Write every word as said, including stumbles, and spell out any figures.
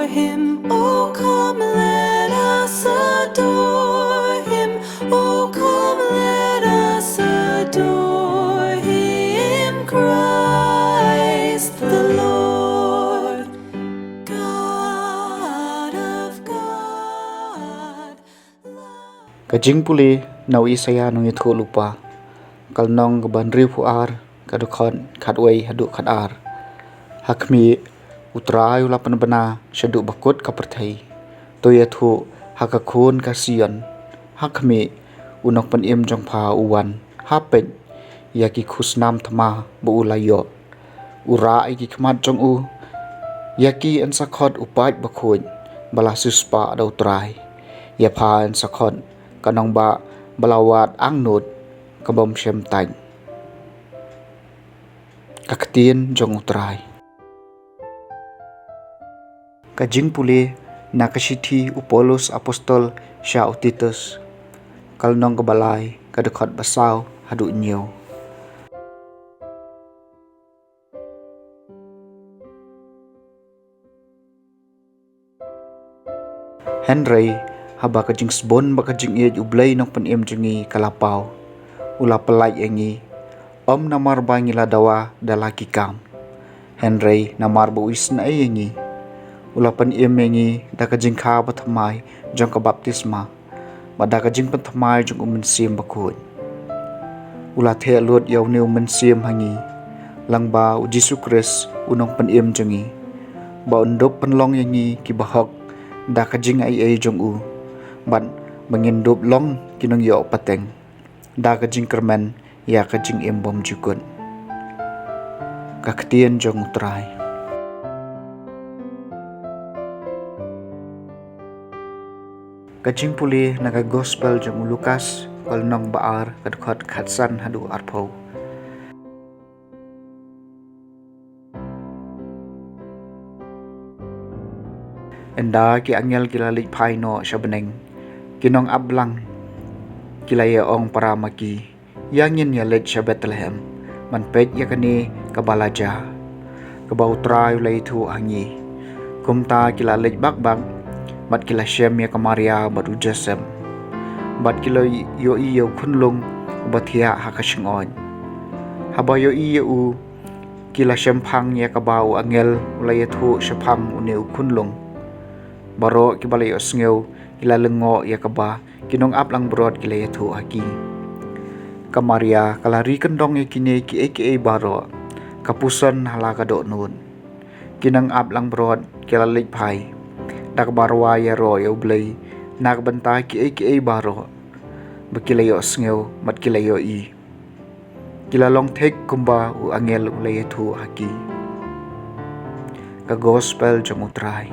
Him, oh come, let us adore him. Oh come, let us adore him, Christ the Lord, God of God. Ka jingpule na u Isaïah nongïathuhlypa, ka lynnong kaba hynriewphew ar, ka dkhot khatwei haduh khatar. Ha khmih, U Trai u la pynbna shaduh bakut ka pyrthei. To ïathuh ha ka khun ka Sion. Ha khmih, u nongpynim jong pha u wan. Ha peit, ïa ki khusnam thma ba u la ïoh. U rah ïa ki khmat jong u. Ïa ki yn sa khot u paid bakhuid ba la siewspah da U Trai. Ïa pha yn sa khot ka nongbah ba la wad angnud, ka bym shym thait. Ka ktien jong U Trai. Ka jingpule na ka shithi u Paulus Apostol sha u Titus, ka lynnong kaba lai, ka dkhot ba saw haduh hynñiew. Hynrei haba ka jingsbun bad ka jingïeit U Blei nongpynim jong ngi ka la paw, u la pyllait ïa ngi, ym namar ba ngi la dawa da la ki kam, hynrei namar ba u isynei ïa ngi. U la pynim ïa ngi da ka jingkha bathymmai jong ka baptisma, bad da ka jingpynthymmai jong U Mynsiem Bakhuid. U la theh lut ïa une U Mynsiem ha ngi, lyngba U Jisu Khrist u nongpynim jong ngi, ba un dup pynlong ïa ngi ki bahok da ka jingai ei jong u, bad ba ngin dup long ki nongïoh pateng da ka jingkyrmen ïa ka jingim bymjukut. Ka ktien jong U Trai. Ka jingpule na ka Gospel jong u Lukas, ka lynnong ba ar, ka dkhot khatsan haduh arphew. Ynda ki angel ki la leit phai noh sha bneng, ki nongap lang ki la ïa ong para ma ki, ïa ngin ïa leit sha Bethlehem ban peit ïa kane kaba la jia, kaba U Trai u la ïathuh ha ngi. Kumta ki la leit bak bak, bad ki la shem ïa ka Maria bad u Joseph, bad ki la ïohi ïa u khunlung uba thiah ha ka shyngoid. Haba ïohi ïa u, ki la shemphang ïa kaba u angel u la ïathuh shaphang une u khunlung. Baroh kiba la ïohsngew ki la lyngngoh ïa kaba ki nongap langbrot ki la ïathuh ha ki. Ka Maria ka la ri kyndong ïa kine kiei kiei baroh, ka puson ha la ka dohnud. Ki nongap langbrot ki la leit phai da kaba rwai ïaroh ïa U Blei na ka bynta kiei kiei baroh ba ki la ïohsngew bad ki la ïohi. Ki la long thik kumba u angel u la ïathuh ha ki. Ka Gospel jong U Trai.